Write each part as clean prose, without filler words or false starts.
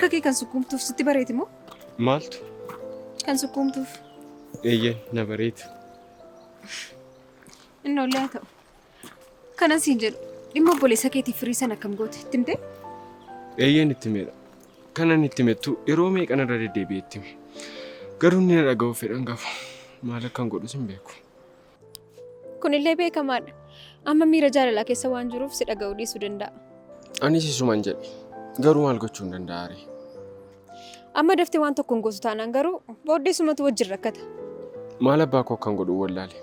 Harka kee kan sukkuumtuuf sitti bareeti moo? Maaltu? Kan sukkuumtuuf. Eeyyee, na bareeti. Inni ollee haa ta'u. Kanan siin jedhu dhimma obboleessa keetiif firii sana akkam goote? Itti himtee? Eeyyeen itti himeera. Kanan itti himettu yeroo meeqan irra deddeebi'ee itti hime. Garuu inni na dhaga'uuf fedha hin qabu. Maal akkan godhus hin beeku. Kunillee beekamaadha. Amma miira jaalalaa keessa waan jiruuf si dhaga'uu dhiisuu danda'a. Anis isuman jedhe. Garuu maal gochuu hin danda'a ree? Amma daftee waan tokko hin gootu taanaan garuu booddee sumatu wajjin rakkata. Maal abbaa koo akkan godhu wallaale.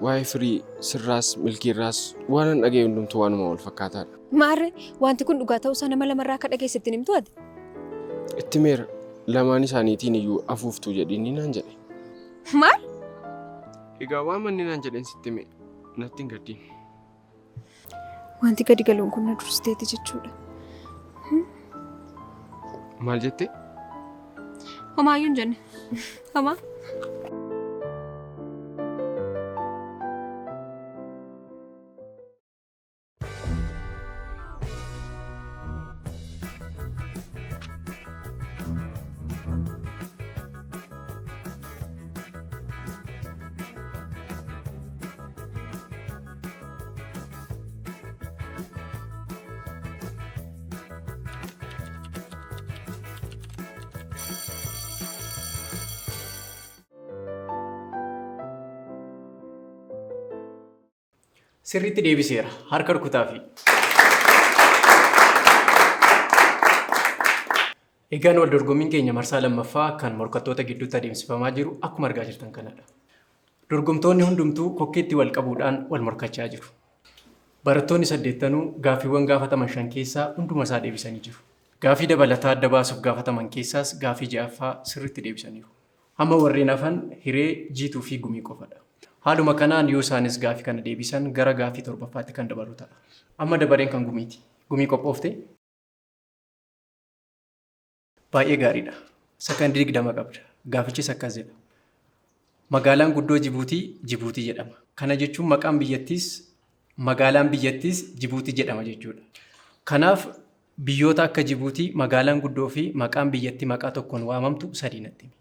Waa'ee firii sirraas milkiirraas waanan dhaga'e hundumtuu waanuma wal fakkaataadha. Maarree wanti kun dhugaa ta'uusaa nama lamarraa akka dhageesse ittiin himtu ati? Itti himeera. Lamaan isaaniitiin iyyuu afuuftuu jedhiinni naan jedhe. Maal? Egaa waan manni naan jedheen sitti hime natti hin gaddiin. Wanti gadi galoon kun na dursiteeti jechuudha. Maal jettee? Homaayyuu hin jenne. Homaa. Sirriitti deebiseera. Harka rukutaafi. Egaan wal dorgommiin keenya marsaa lammaffaa kan morkattoota gidduutti adeemsifamaa jiru akkuma argaa jirtan kanadha. Dorgomtoonni hundumtuu kokkeetti wal qabuudhaan wal morkachaa jiru. Barattoonni saddeettanuu gaaffiiwwan gaafataman shan keessaa hunduma isaa deebisanii jiru. Gaaffii dabalataa adda baasuuf gaafataman keessaas gaaffii ja'affaa sirriitti deebisaniiru. Amma warreen hafan Hiree, Jiituu fi Gumii qofadha. Haaluma kanaan yoo isaanis gaaffii kana deebisan gara gaaffii torbaffaatti kan dabarru ta'a. Amma dabareen kan Gumiiti. Gumii qophooftee? Baay'ee gaariidha. Sakandii 20 qabda. Gaafichis akkas jedha. Magaalaan guddoo Jibuutii Jibuutii jedhama. Kana jechuun maqaan biyyattiis magaalaan biyyattiis Jibuutii jedhama jechuudha. Kanaaf biyyoota akka Jibuutii magaalaan guddoo fi maqaan biyyattii maqaa tokkoon waamamtu sadii natti himi.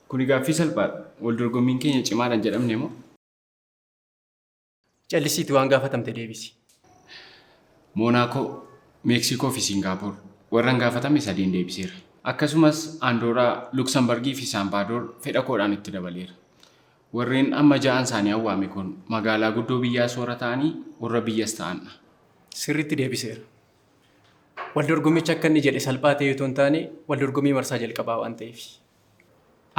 Kuni gaaffii salphaadha. Wal dorgommiin keenya cimaadha hin jedhamne moo? Callisiitii waan gaafatamte deebisi. Moonaakoo, Meeksikoo fi Siingaapoor. Warran gaafatame sadiin deebiseera. Akkasumas Andooraa, Luksambargii fi Saanvaadoor fedha koodhaan itti dabaleera. Warreen amma ja'an isaanii awwaame kun magaalaa guddoo biyyaas warra ta'anii warra biyyas ta'andha. Sirriitti deebiseera. Waldorgommichi akka inni jedhe salphaa ta'ee otoo hin taane waldorgommii marsaa jalqabaa waan ta'eefi.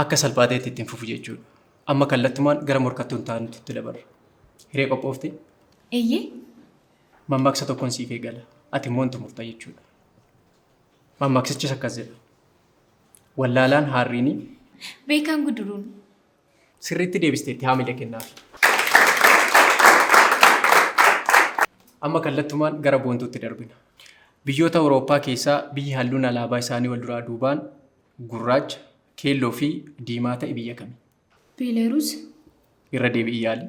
Akka salphaa ta'etti itti hin fufu jechuudha. Amma kallattumaan gara morkattuu hin taanutti dabarra. Hiree qophooftee? Eeyyee. Mammaaksa tokkon siif eegala. Ati immoo hin xumurta jechuudha. Mammaaksichis akkas jedha. Wallaalaan haarriini. Beekaan guduruun. Sirriitti deebisteetti haamile kennaafi. Amma kallattumaan gara Boontuutti darbina. Biyyoota Awurooppaa keessaa biyyi halluun alaabaa isaanii walduraa duubaan gurraacha, keelloo fi diimaa ta'e biyya kami? Beeleruus. Irra deebi'ii yaali.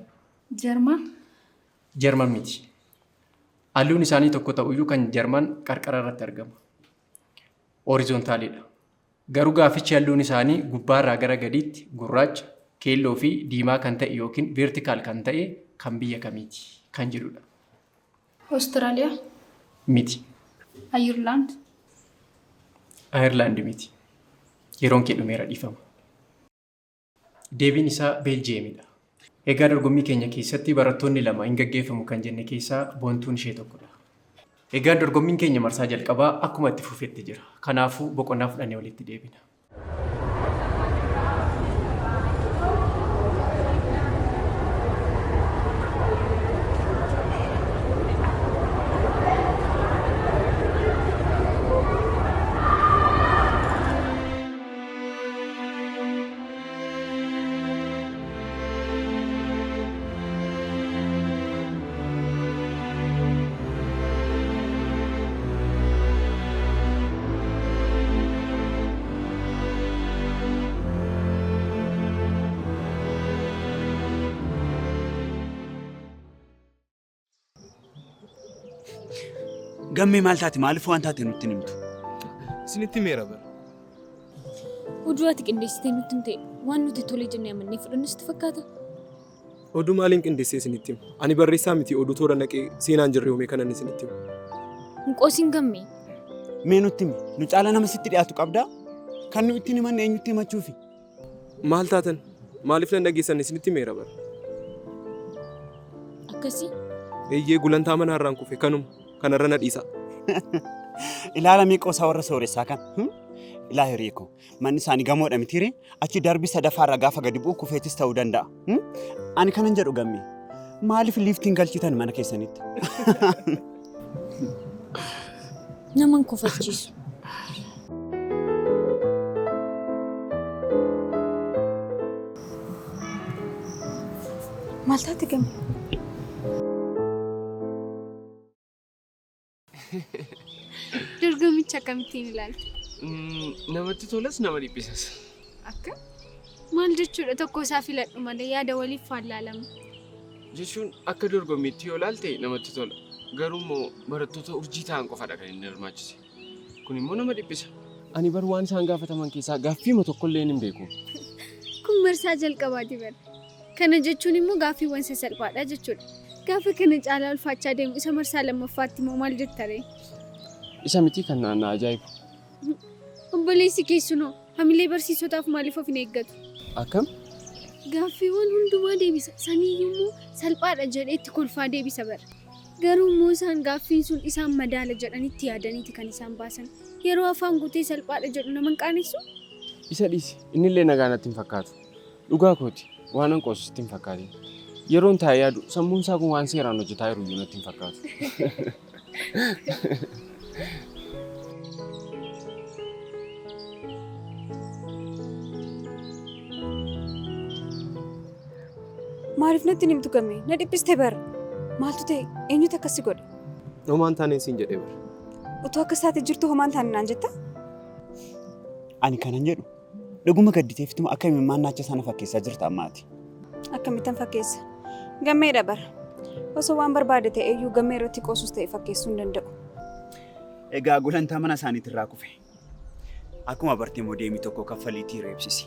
Jarman. Jarman miti. Halluun isaanii tokko ta'uyyuu kan Jarman qarqara irratti argama. Horizontaalidha. Garuu gaaffichi halluun isaanii gubbaarraa gara gadiitti gurraacha, keelloo fi diimaa kan ta'e yookiin vertical kan ta'e kan biyya kamiiti? Kan jedhudha. Australia. Miti. Ayirlaand. Ayirlaand miti. Yeroon kee dhumeera dhiifama. Deebiin isaa Beeljiyeemidha. Egaa dorgommii keenya keessatti barattoonni lama hin gaggeeffamu kan jenne keessaa Boontuun ishee tokkodha. Egaa dorgommiin keenya marsaa jalqabaa akkuma itti fufetti jira. Kanaafuu boqonnaa fudhannee walitti deebina. Gammee maal taate maaliif waan taate nutti hin himtu? Isinitti himeera bara. Oduu ati qindeessitee nutti himte waan nuti tole jennee amannee fudhannu sitti fakkaata? Oduu maaliin qindeessee isinitti himu? Ani barreessaa miti oduu toora naqee seenaan jirre uume kanan isinitti himu. Hin qoosiin gammee. Mee nutti himi. Nu caala nama sitti dhiyaatu qabdaa? Kan nu ittiin himanne eenyutti himachuufi? Maal taatan? Maaliif nan dhageessan isinitti himeera bara. Akkasii? Eeyyee gulantaa mana irraan kufe kanuma. Kanarra na dhiisa. Ilaala mee qoosaa warra sooressaa kan. Ilaa hiriyee koo manni isaanii gamoodha mitiiree achi darbii sadaffaarra gaafa gadi bu'u kufeetis ta'uu danda'a. Ani kanan jedhu gammee maaliif liiftiin galchitan mana keessanitti? Nama hin kofalchiisu. Maal taate gamme? Dorgommicha akkamittiin ilaalta? Namatti tolas nama dhiphisas. Akka? Maal jechuudha tokko isaa filadhu malee yaada waliif faallaalama. Jechuun akka dorgommiitti yoo ilaalte namatti tola. Garuu immoo barattoota urjii ta'an qofadha kan inni hirmaachise. Kun immoo nama dhiphisa. Ani bar waan isaan gaafataman keessaa gaaffiima tokkollee hin beeku. Kun marsaa jalqabaati bara. Kana jechuun immoo gaaffiiwwan sasalphaadha jechuudha. Gaafa kana caalaa ulfaachaa deemu isa marsaa lammaffaatti immoo maal jetta ree? Isa miti kan na ajaa'ibu. Obboleessi keessunoo hamilee barsiisotaaf maaliif of hin eeggatu? Akkam? Gaaffiiwwan hundumaa deebisa. Saniyyuu immoo salphaadha jedhee itti kolfaa deebisa bara. Garuu immoo isaan gaaffiin sun isaan madaala jedhanitti yaadaniiti kan isaan baasan. Yeroo afaan guutee salphaadha jedhu nama hin qaanessu? Isa dhiisi. Innillee nagaa natti hin fakkaatu. Dhugaa kooti. Waan an qoosu sitti hin fakkaatin. Yeroon taa'ee yaadu sammuun isaa kun waan seeraan hojjetaa jiru iyyuu natti hin fakkaatu. Maaliif natti hin himtu gammee? Na dhiphiste bara. Maaltu ta'e? Eenyutu akkas si godhe? Homaan taaneen siin jedhee bara. Utuu akkas taate jirtu homaan taane naan jetta? Ani kanan jedhu dhuguma gadditeeftuma akka imimmaan naacha sana fakkeessaa jirta ammaati. Akkamittan fakkeessa? Gammeedha bara. Osoo waan barbaade ta'e iyyuu gammee irratti qoosus ta'e fakkeessuu hin danda'u. Egaa gulantaa mana isaaniitirraa kufe. Akkuma bartee immoo deemii tokko kaffaliitii reebsisi.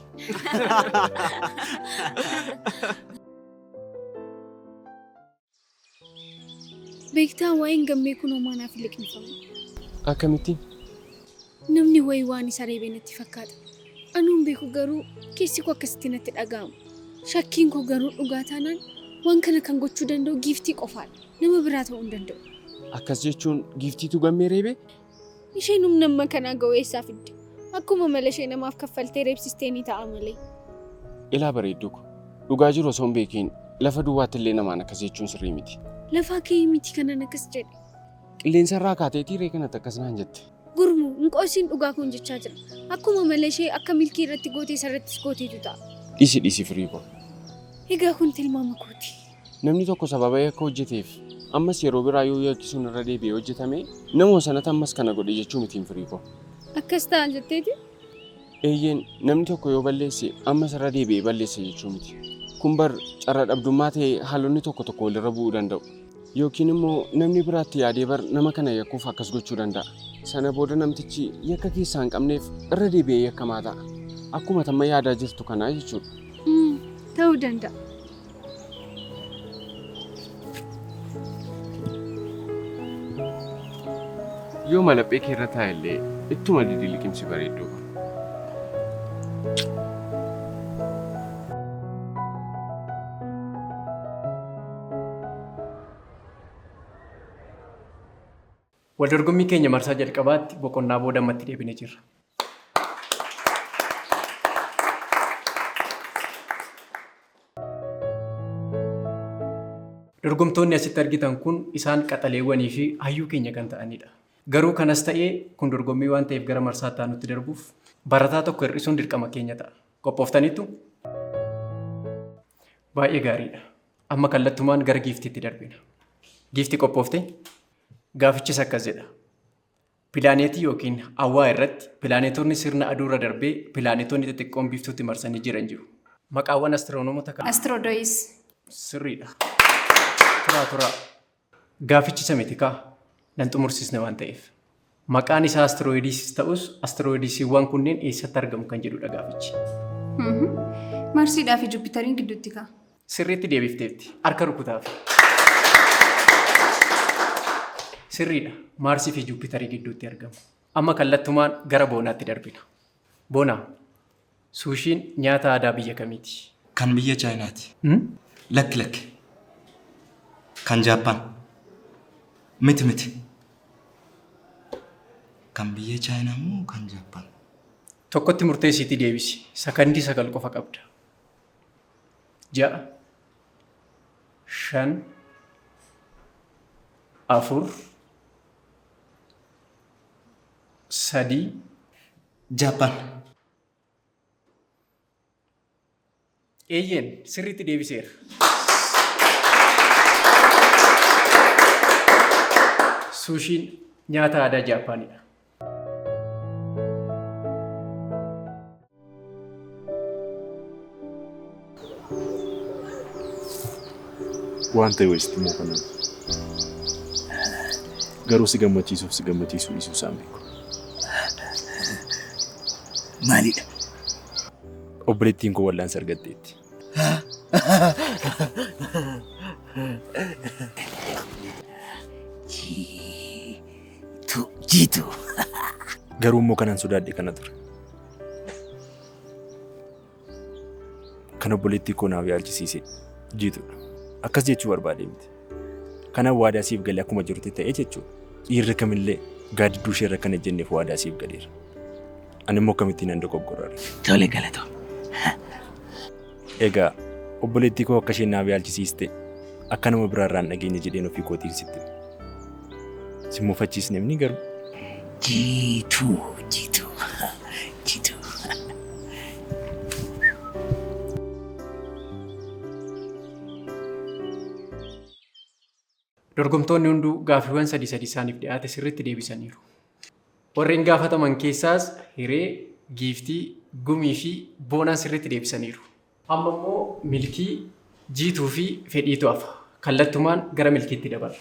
Beektaa waa'een gammee kun homaa naaf hin liqimfamu. Akkamittiin? Namni wayii waan isa reebe natti fakkaata. Anuun beeku garuu keessi koo akkasitti natti dhaga'ama. Shakkiin koo garuu dhugaa taanaan waan kana kan gochuu danda'u giiftii qofaadha. Nama biraa ta'uu hin danda'u. Akkas jechuun giiftiitu gammee reebe? Isheen humna amma kanaa ga'u eessaa fidde? Akkuma mala ishee namaaf kaffaltee reebsistee ni ta'a malee. Ilaa bareedduu ko. Dhugaa jiru osoo hin beekiin lafa duwwaatti illee namaan akkas jechuun sirrii miti. Lafaa ka'ee miti kanan akkas jedhe. Qilleensa irraa kaateetii ree kanatti akkas naan jette. Gurmuu hin qoosiin dhugaa kun jechaa jira. Akkuma mala ishee akka milkii irratti gootee isarrattis gooteetu ta'a. Dhiisi dhiisi firii koo. Egaa kun tilmaama kooti. Namni tokko sababa yakka hojjeteef ammas yeroo biraa yoo yakki sun irra deebi'ee hojjetame nama sanatti ammas kana godhe jechuu mitiin firii koo. Akkas ta'a jetteeti? Eeyyeen namni tokko yoo balleesse ammas irra deebi'ee balleesse jechuu miti. Kun bar carra dhabdummaa ta'ee haalonni tokko tokko walirra bu'uu danda'u. Yookiin immoo namni biraatti yaadee bar nama kana yakkuuf akkas gochuu danda'a. Sana booda namtichi yakka keessaa hin qabneef irra deebi'ee yakkamaa ta'a. Akkuma tamma yaadaa jirtu kanaa jechuudha. Ta'uu danda'a. Yoo malaphee kee irra taa'e illee ittuma didi liqimsi bareedduu ko. Wal dorgommii keenya marsaa jalqabaatti boqonnaa booda ammatti deebinee jirra. Dorgomtoonni asitti argitan kun isaan qaxaleewwanii fi hayyuu keenya kan ta'anidha. Garuu kanas ta'ee kun dorgommii waan ta'eef gara marsaa itti aanutti darbuuf barataa tokko hir'isuun dirqama keenya ta'a. Qophooftaniittu? Baay'ee gaariidha. Amma kallattumaan gara giiftiitti darbina. Giiftii qophooftee? Gaafichis akkas jedha. Pilaaneetii yookiin hawaa irratti pilaaneetonni sirna aduurra darbee pilaaneetonni xixiqqoon biiftuutti marsanii jiran jiru. Maqaawwan astiroonoomota kanaa Asteroids. Sirriidha. Turaa turaa. Gaafichi isa miti kaa. Nan xumursisne waan ta'eef. Maqaan isaa asteroidiis ta'us asteroidiisiiwwan kunneen eessatti argamu kan jedhudha gaafichi. Marsiidhaa fi Jupitariin gidduutti ka'a. Sirriitti deebifteetti. Harka rukutaaf. Sirriidha. Maarsii fi Jupitarii gidduutti argamu. Amma kallattumaan gara Boonaatti darbina. Boonaa, suushiin nyaata aadaa biyya kamiiti? Kan biyya Chaayinaati. Lakki lakki. Kan Jaappaan. Miti miti. Kan biyya Chaayinaa moo kan Jaappaan? Tokkotti murteessiitii deebisi. Sakandii 9 qofa qabda. 6, 5, 4, 3. Jaappaan. Eeyyeen sirriitti deebiseera. Suushiin nyaata aadaa Jaappaanidha. Waan ta'e wayisitti immoo kanaan. Garuu si gammachiisuuf si gammachiisuu dhiisuu isaan beeku. Maalidha? Obboleettiin koo wal'aansa argatteetti. Jiituu jiituu. Garuu immoo kanaan sodaadhe kana ture. Kan obboleettii koo naaf yaalchisiise Jiituudha. Akkas jechuu barbaade miti. Kanaaf waadaa siif galee akkuma jirutti ta'e jechuudha. Dhiirri kamillee gaaddidduu ishee irra kan ejjenneef waadaa siif galeera. Ani immoo akkamittiin nan dogoggora? Tole galatoo. Egaa obboleettii koo akka isheen naaf yaalchisiiste akka nama biraarraa hin dhageenye jedheen ofii kootiin sitti hime. Si mufachiisne ni garuu. Jiituu jiituu jiituu. Dorgomtoonni hunduu gaaffiiwwan sadii sadii isaaniif dhiyaate sirriitti deebisaniiru. Warreen gaafataman keessaas Hiree, Giiftii, Gumii fi Boonaan sirriitti deebisaniiru. Amma immoo Milkii, Jiituu fi Fedhiitu hafa. Kallattumaan gara Milkiitti dabarra.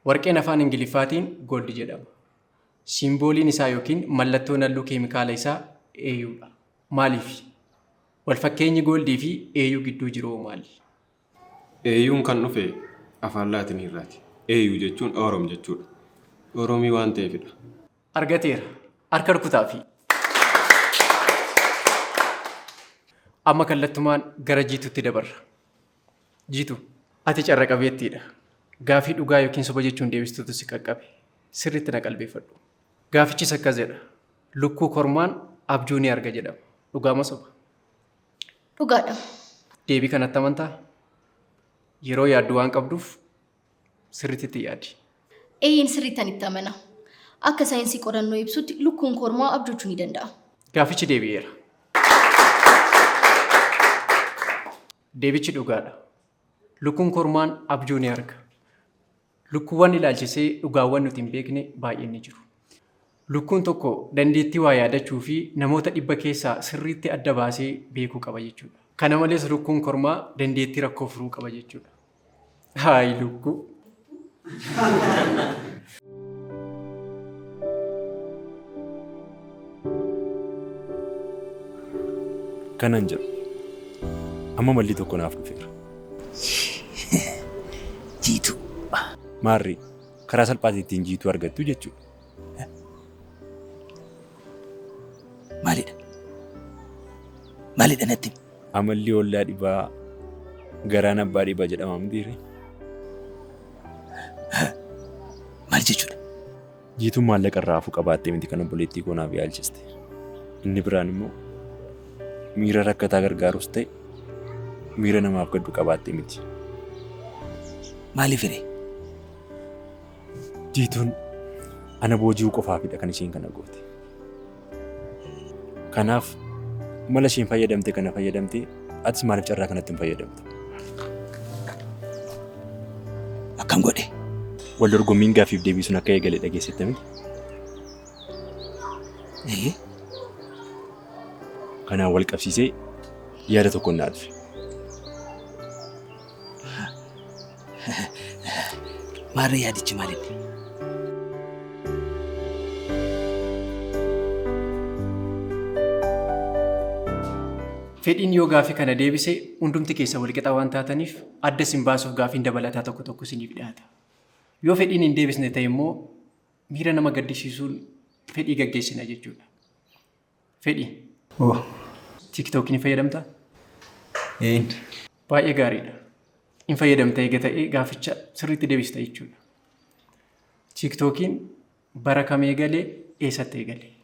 Warqeen afaan Ingiliffaatiin gold jedhama. Siimbooliin isaa yookiin mallattoon halluu keemikaala isaa AUdha. Maaliif? Walfakkeenyi gooldii fi AU gidduu jiru hoo maali? AU'n kan dhufe afaan Laatinii irraati. AU jechuun Oroom jechuudha. Oromii waan ta'eefidha. Argateera. Harka rukutaafii. Amma kallattumaan gara Jiituutti dabarra. Jiitu, ati carra qabeettiidha. Gaaffii dhugaa yookiin soba jechuun deebistuutu si qaqqabe. Sirriitti na qalbeeffadhu. Gaafichis akkas jedha. Lukkuu kormaan abjuu ni arga jedhama. Dhugaa moo soba? Dhugaadha. Deebii kanatti amantaa? Yeroo yaaddu waan qabduuf sirriitti itti yaadi. Eeyyeen sirriittan itti amana. Akka saayinsii qorannoo ibsutti lukkuun kormaa abjoochuu ni danda'a. Gaafichi deebi'eera. Deebichi dhugaadha. Lukkuun kormaan abjuu ni arga. Lukkuuwwan ilaalchisee dhugaawwan nuti hin beekne baay'een ni jiru. Lukkuun tokko dandeettii waa yaadachuu fi namoota 100 keessaa sirriitti adda baasee beekuu qaba jechuudha. Kana malees lukkuun kormaa dandeettii rakkoo furuu qaba jechuudha. Haayi lukkuu! Kanan jedhu amma malli tokko naaf dhufeera. Jiituu. Maarree karaa salphaatiin ittiin jiituu argattu jechuudha. Maalidha? Maalidha natti? Amalli ollaa dhibaa garaan abbaa dhibaa jedhama mitiiree? Maal jechuudha? Jiituun maallaqa irraa hafuu qabaattee miti kan obboleettii koo naaf yaalchiste. Inni biraan immoo miira rakkataa gargaarus ta'e miira namaaf gaddu qabaattee miti. Maaliif hiree? Jiituun ana booji'uu qofaafidha kan isheen kana goote. Kanaaf mala isheen fayyadamte kana fayyadamtee atis maaliif carraa kanatti hin fayyadamtu? Akkam godhe? Wal dorgommiin gaaffiif deebii sun akka eegale dhageessette miti? Ee? Kanaan wal qabsiisee yaada tokkoon naa dhufe. Maarree yaadichi maalinni? Fedhiin yoo gaaffii kana deebise hundumti keessa walqixa waan taataniif adda isin baasuuf gaaffiin dabalataa tokko tokko isiniif dhiyaata. Yoo fedhiin hin deebisne ta'e immoo miira nama gaddisiisuun fedhii gaggeessina jechuudha. Fedhii. Tiiktookii ni fayyadamtaa? Een. Baay'ee gaariidha. Hin fayyadamta eega ta'ee gaaficha sirriitti deebista jechuudha. Tiiktookiin bara kam eegalee eessatti eegale?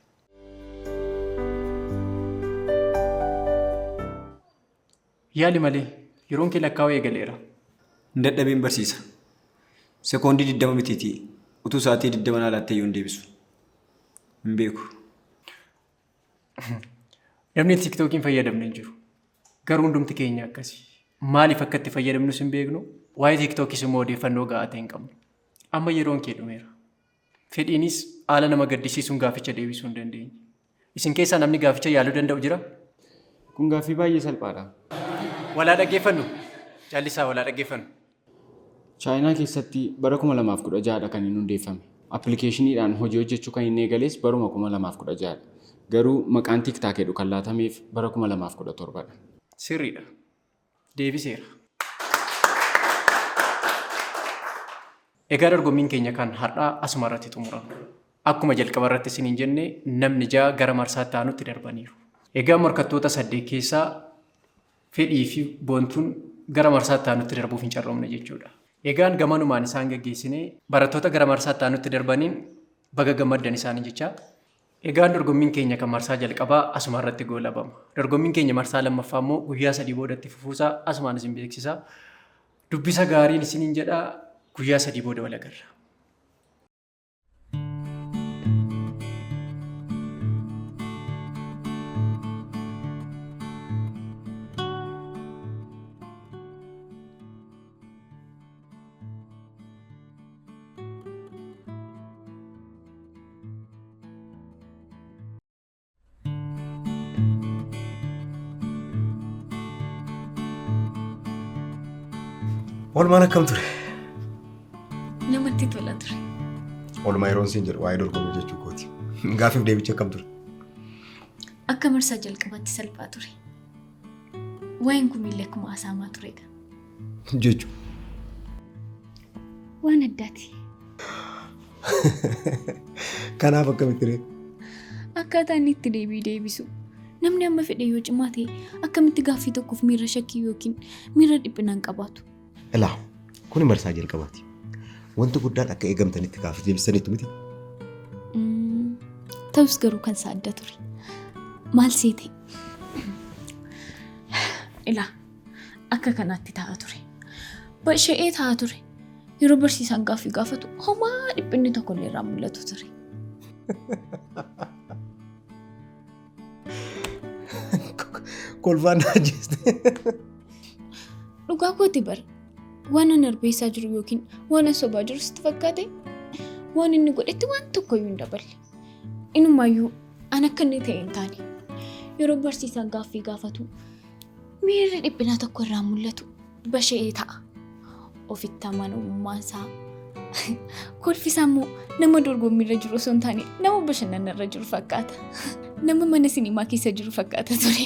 Yaali malee yeroon kee lakkaa'uu eegaleera. Hin dadhabiin barsiisa. Sekoondii 20 mitiitii utuu sa'aatii 20 naa laattee iyyuu hin deebisu. Hin beeku. Namni tiiktookii hin fayyadamne hin jiru. Garuu hundumti keenya akkasi. Maaliif akka itti fayyadamnus hin beeknu, waa'ee tiiktookis immoo odeeffannoo gahaa ta'e hin qabnu. Amma yeroon kee dhumeera. Fedhiinis haala nama gaddisiisuun gaaficha deebisuu hin dandeenye. Isin keessaa namni gaaficha yaaluu danda'u jira? Kun gaaffii baay'ee salphaadha. Walaa dhaggeeffannu. Caallisaa walaa dhaggeeffannu. Chaayinaa keessatti bara 2016 dha kan inni hundeeffame. Appilikeeshiniidhaan hojii hojjechuu kan inni eegales baruma 2016 dha. Garuu maqaan TikTok jedhu kan laatameef bara 2017 dha. Sirriidha. Deebiseera. Egaa dorgommiin keenya kan har'aa asuma irratti xumurama. Akkuma jalqaba irratti isiniin jenne namni ja'a gara marsaatti aanutti darbaniiru. Egaa morkattoota saddeet keessaa fedhii fi boontuun gara marsaatti aanutti darbuuf hin carroomne jechuudha. Egaan gamanumaan isaan gaggeessinee barattoota gara marsaatti aanutti darbaniin baga gammaddan isaanii jechaa. Egaan dorgommiin keenya kan marsaa jalqabaa asuma irratti goolabama. Dorgommiin keenya marsaa lammaffaa immoo guyyaa 3 boodatti fufuusaa asumaan isin beeksisa. Dubbisa gaariin isiniin jedha guyyaa 3 booda wal agarra. Oolmaan akkam ture? Namatti tola ture. Oolmaa yeroon siin jedhu waa'ee dorgommii jechuu kooti. Gaaffiif deebichi akkam ture? Akka marsaa jalqabaatti salphaa ture. Waa'een kumiillee akkuma haasa'amaa turedha. Jechuun. Waan addaati. Kanaaf akkamitti ree? Akkaataa inni itti deebii deebisu. Namni amma fedhe yoo cimaa ta'e akkamitti gaaffii tokkoof miira shakkii yookiin miira dhiphinaan qabaatu. Ilaa kuni marsaa jalqabaati. Wanti guddaan akka eegamtanitti gaaffii deebistaniitu miti. Ta'us garuu kan isaa adda ture. Maal seete? Ilaa akka kanaatti taa'aa ture. Basha'ee taa'aa ture. Yeroo barsiisaan gaaffii gaafatu homaa dhiphinni tokkollee irraa mul'atu ture. Kolfaan na ajjeeste. Dhugaa kooti bara. Waan an arbeessaa jiru yookiin waan an sobaa jiru sitti fakkaate waan inni godhetti waan tokkoyyuu hin daballe. Inumaayyuu an akka inni ta'e hin taane. Yeroo barsiisaan gaaffii gaafatu miirri dhiphinaa tokko irraa mul'atu basha'ee ta'a. Ofitti amanamummaan isaa kolfi isaa immoo nama dorgommiirra jiru osoo hin taane nama bashannanarra jiru fakkaata. Nama mana sinimaa keessa jiru fakkaata ture.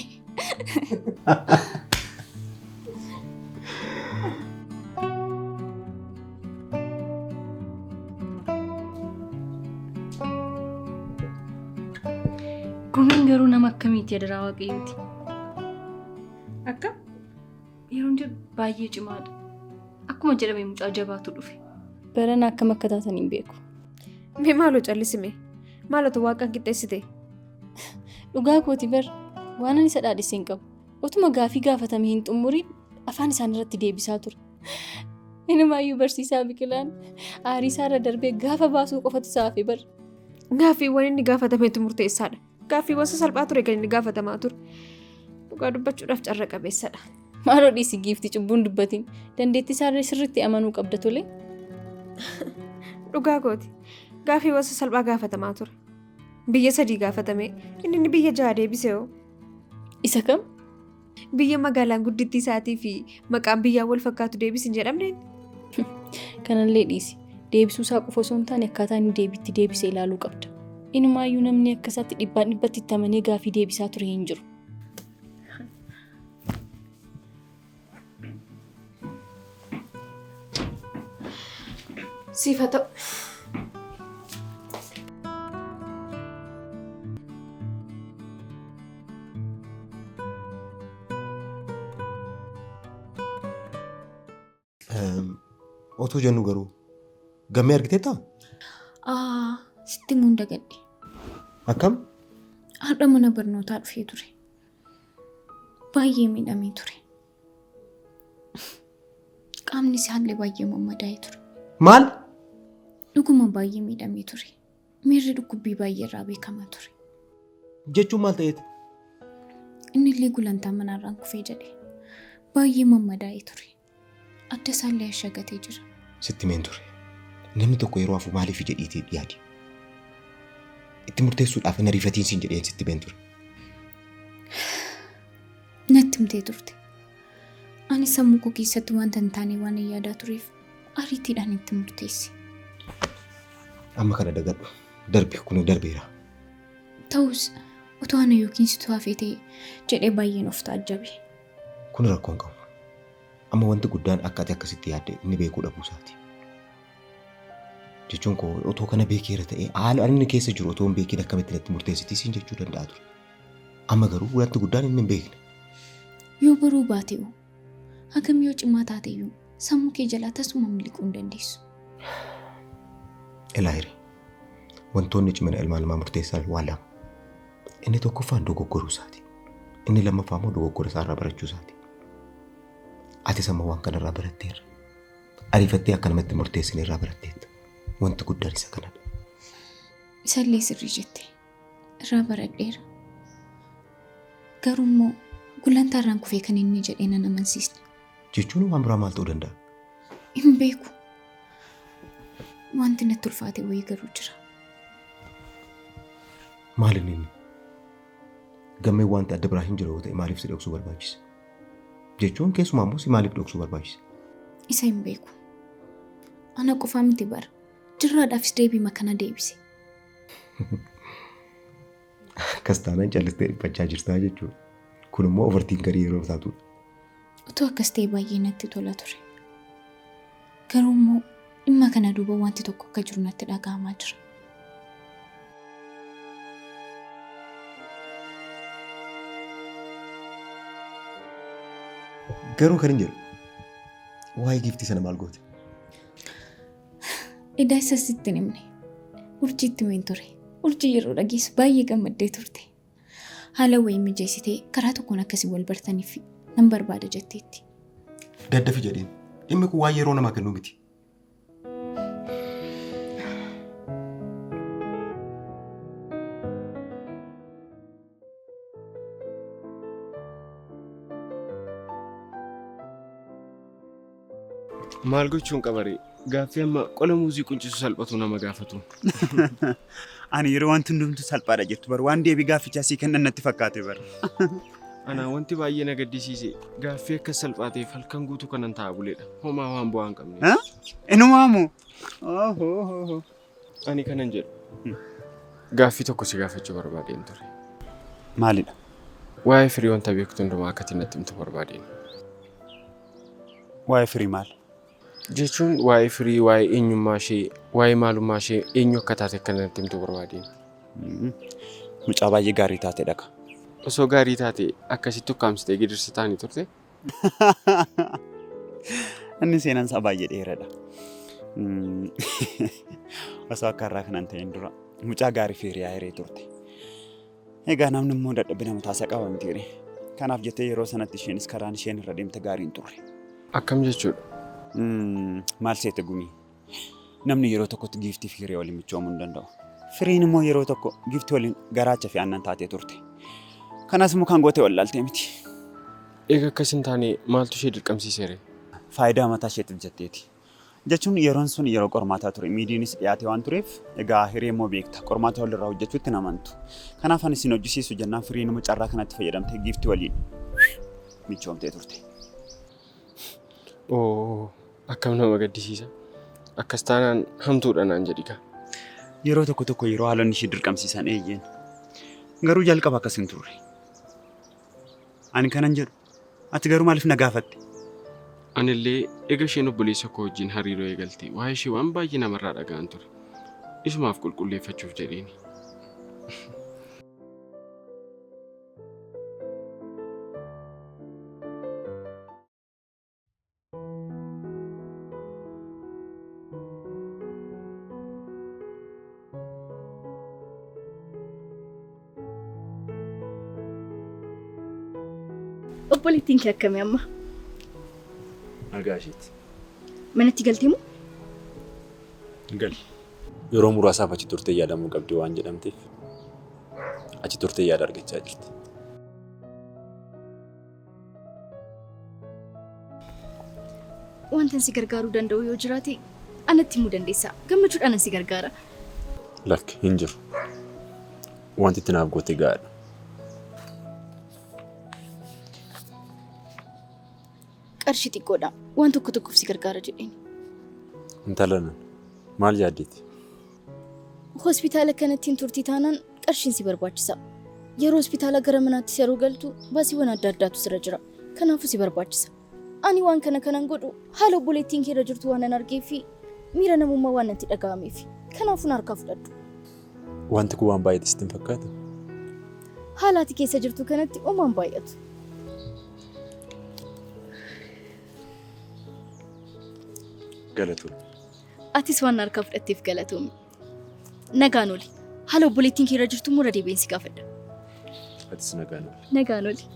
Gumiin garuu nama akkamiiti adaraa waaqayyooti? Akkam? Yeroon jedhu baay'ee cimaadha. Akkuma jedhame mucaa jabaatu dhufe. Barana akkam akka taatan hin beeku. Mee maaloo callisime? Maalatu waaqaan qixxeessite? Dhugaa kooti bar waan ani isa dhaadhesse hin qabu. Otuma gaafii gaafatame hin xumuriin afaan isaan irratti deebisaa ture. Inumaayyuu barsiisaa Biqilaan aarii isaa irra darbee gaafa baasuu qofatu isaa hafe bar. Gaaffiiwwan inni gaafatametu murteessaadha. Gaaffiiwwan sasalphaa ture kan inni gaafatamaa ture. Dhugaa dubbachuudhaaf carra qabeessadha. Maaloo dhiisi giifti cubbuun dubbatiin. Dandeettii isaa sirriitti amanuu qabda tole. Dhugaa kooti. Gaaffiiwwan sasalphaa gaafatamaa ture. Biyya 3 gaafatame inni inni biyya 6 deebise hoo. Isa kam? Biyya magaalaan guddittii isaatii fi maqaan biyyaa wal fakkaatu deebisi hin jedhamne. Kanallee dhiisi. Deebisuu isaa qofa osoo hin taane akkaataa inni deebiitti deebise ilaaluu qabda. Inumaayyuu namni akka isaatti dhibbaan dhibbatti itti amanee gaafii deebisaa ture hin jiru. Siif haa ta'u. Otoo jennu garuu gammee argiteettaa? Aa, sitti himuun dagadhe. Akkam? Har'a mana barnootaa dhufee ture. Baay'ee miidhamee ture. Qaamni isaallee baay'ee mammadaa'ee ture. Maal? Dhuguma baay'ee miidhamee ture. Miirri dhukkubbii baay'ee irraa beekama ture. Jechuun maal ta'eeti? Inni illee gulantaa manaarraan kufee jedhe. Baay'ee mammadaa'ee ture. Adda isaallee ashagatee jira. Sitti himeen ture. Namni tokko yeroo hafu maaliif jedhiitii yaadi? Itti murteessuudhaaf hin ariifatiin siin jedheen sitti himeen ture. Natti himtee turte. Ani sammuu koo keessatti wanta hin taane waan hin yaadaa tureef ariitiidhaan itti murteesse. Amma kana dagadhu. Darbi kun darbeera. Ta'us otoo ana yookiin situ hafee ta'e jedhee baay'een of taajjabe. Kun rakkoo hin qabu. Amma wanti guddaan akka ati akkasitti yaadde inni beekuu dhabuu isaati. Jechuun koo otoo kana beekeera ta'ee haala inni keessa jiru otoo hin beekin akkamitti natti murteessitii siin jechuu danda'a ture. Amma garuu wanti guddaan inni hin beekne. Yoo baruu baate'u hagam yoo cimaa taateyyuu sammuu kee jalaa tasuma miliquu hin dandeessu. Ilaa hiree wantoonni cimina ilma namaa murteessan waa lama. Inni tokkoffaan dogoggoruu isaati. Inni lammaffaa immoo dogoggora isaarraa barachuu isaati. Atis amma waan kanarraa baratteerra. Ariifattee akka namatti murteessine irraa baratteetta. Wanti guddaan isa kanadha. Isallee sirrii jette. Irraa baradheera. Garuu immoo gulantaarraan kufee kan inni jedhee nan amansiisne. Jechuun waan biraa maal ta'uu danda'a? Hin beeku. Wanti natti ulfaate wayii garuu jira. Maal inni inni? Gammee wanti adda biraa hin jiru yoo ta'e maaliif si dhoksuu barbaachisa? Jechuun keessumaa immoo si maaliif dhoksuu barbaachisa? Isa hin beeku. Ana qofaa miti bara. Jirraadhaafis deebiima kana deebise. Akkas taanaan callistee dhiphachaa jirtaa jechuudha. Kun immoo overthinkerii yeroo taatudha. Otoo akkas ta'e baay'ee natti tola ture. Garuu immoo dhimma kana duuba wanti tokko akka jiru natti dhaga'amaa jira. Garuu kan hin jedhu waa'ee giiftii sana maal goote? Edaa isa sitti hin himne. Urjiitti himeen ture. Urjii yeroo dhageessu baay'ee gammaddee turte. Haala wayii mijeessitee karaa tokkoon akkasii wal bartaniif nan barbaada jetteetti. Daddafi jedheen. Dhimmi kun waa'ee yeroo namaa kennuu miti. Maal gochuun qabaree? Gaaffii amma qola muuzii quncisu salphatu nama gaafatu. Ani yeroo wanti hundumtu salphaadha jettu bar waan deebii gaaffichaa sii kennan natti fakkaate bar. Ana wanti baay'ee na gaddisiise gaaffii akkas salphaa ta'eef halkan guutuu kanan taa'aa buleedha. Homaa waan bu'aa hin qabne. Inumaamoo? Ani kanan jedhu gaaffii tokko si gaafachuu barbaadeen ture. Maalidha? Waa'ee firii wanta beektu hundumaa akka ati natti himtu barbaadeen. Waa'ee firii maal? Jechuun waa'ee firii, waa'ee eenyummaa ishee, waa'ee maalummaa ishee eenyu akka taate akka natti himtu barbaadeen. Mucaa baay'ee gaarii taate dhaqa. Osoo gaarii taate akkasitti ukkaamsitee gidirsi taanii turte? Inni seenaan isaa baay'ee dheeraadha. Osoo akka har'aa kanaan ta'een dura mucaa gaarii fi hiriyaa hiree turte. Egaa namni immoo dadhabina mataa isaa qaba miti. Kanaaf jettee yeroo sanatti isheenis karaan isheen irra deemte gaarii hin turre. Akkam jechuudha? Maal seete gumii? Namni yeroo tokkotti giiftii fi hiree waliin michoomuu hin danda'u. Firiin immoo yeroo tokko giiftii waliin garaacha fi aannan taatee turte. Kanas immoo kan goote wallaaltee miti. Egaa akkas hin taane maaltu ishee dirqamsiiseere? Faayidaa mataa isheetiif jetteeti. Jechuun yeroon sun yeroo qormaataa ture. Miidiinis dhiyaate waan tureef egaa hiree immoo beekta. Qormaata walirraa hojjechuutti hin amantu. Kanaaf ani isin hojjisiisu jennaan firiin immoo carraa kanatti fayyadamtee giiftii waliin michoomtee turte. Oo, akkam nama gaddisiisa. Akkas taanaan hamtuudha naan jedhi kaa. Yeroo tokko tokko yeroo haalonni ishee dirqamsiisan eeyyeen. Garuu jalqaba akkas hin turre. Ani kanan jedhu ati garuu maaliif na gaafatte? Anillee ega isheen obboleessa koo wajjin hariiroo eegalte waa'ee ishee waan baay'ee namarraa dhaga'an ture. Isumaaf qulqulleeffachuuf jedheeni. Obboleettiin kee akkamii amma? Nagaa isheeti. Manatti galtee moo? Gali. Yeroo muraasaaf achi turtee yaadamuu qabdi waan jedhamteef achi turtee yaada argachaa jirti. Wantan si gargaaruu danda'u yoo jiraate anatti himuu dandeessa. Gammachuudhaan si gargaara. Lakki hin jiru. Wanti itti naaf goote gahaadha. Qarshii xiqqoodha. Waan tokko tokkoof si gargaara jedheen. Intala nan maal yaaddeeti? Hospitaala kanatti hin turtii taanaan qarshiin si barbaachisa. Yeroo hospitaala gara manaatti yeroo galtu baasiiwwan adda addaatu sirra jira. Kanaafuu si barbaachisa. Ani waan kana kanan godhu haala obboleettiin kee irra jirtu waan nan argee fi miira namummaa waan natti dhaga'ameef. Kanaafuu na harkaa fudhadhu. Wanti kun waan baay'eetti sitti hin fakkaatu? Haala ati keessa jirtu kanatti homaan baay'atu. Galatoom. Atis waan harkaa fudhatteef galatoomi. Nagaan oli. Haala obboleettiin kee irra jirtu immoo irra deebiin si gaafadha. Atis nagaan oli. Nagaan oli.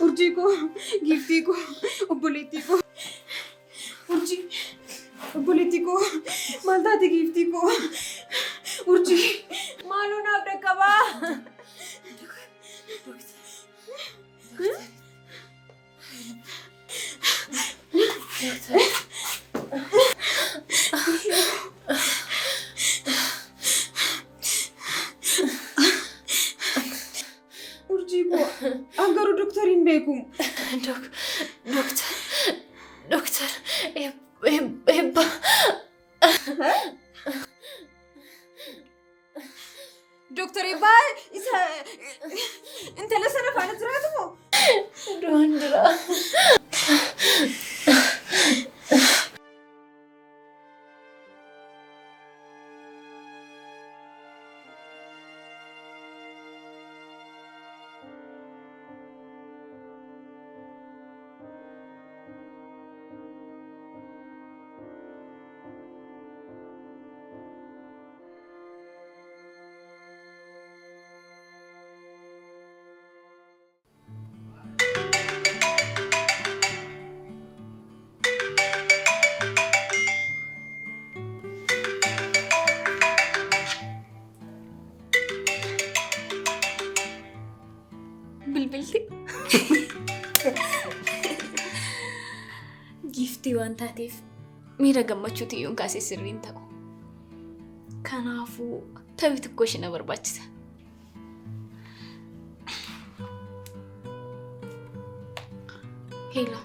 Urjii koo, giiftii koo, obboleettii koo. Urjii, obboleettii koo, maal taate giiftii koo? Urjii, maaloo naaf dhaqqabaa? Urjii koo, an garuu dooktarii hin beeku. Dooktar Eebba. Dooktar Eebbaa isa intala sana faana jiraatu moo? Du'aan jira. Bilbilti. Giiftii waan taateef miira gammachuuti iyyuu kaasee sirriin ta'u. Kanaafuu taphni xiqqoo ishee na barbaachisa. Hello.